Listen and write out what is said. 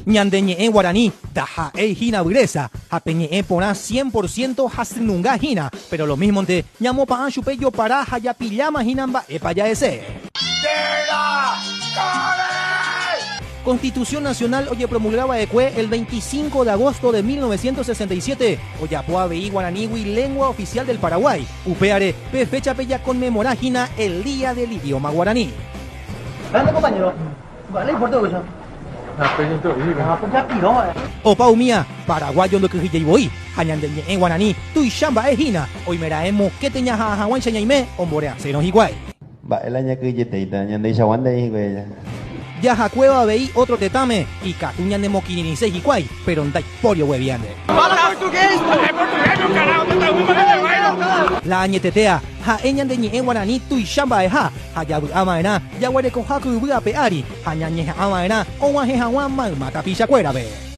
Ñande ñe'ẽ guarani ndaha'éi hína vyrésa ha pe ñe'ẽ porã cien por ciento hasynunga hína, pero lo mísmonte ñamopa'ã chupe jopara ha japilláma hína mba'épa ja'ese. Constitución Nacional ojepromulga va'ekue el 25 de agosto de 1967, ojapo avei guaranígui lengua oficial del Paraguay, upéare pe féchape jakonmemora hína el Día del Idioma Guaraní. Opa umía, paraguayo ndokyhyjéi voi, ha ñande ñe'ẽ guarani tuicha mba'e hína, oimeraẽ mokẽte ñaha'ã hag̃uáicha ñaime omboreasérõ hikuái. Mba'e la ñakyhyjeteíta, ñandeichagua ndéi hikuái aja. Jahakuéva avei ótro tetãme, ikatu ñanemokirirĩse hikuái, péro ndaipóri ogueviánte. La añetetea, ha'e ñande ñe'ẽ guarani tuicha mba'eha, ha javy'a va'erã jaguerekoha ko yvy ape ári, ha ñañeha'ã va'erã og̃uahẽ hag̃ua mayma tapichakuérape.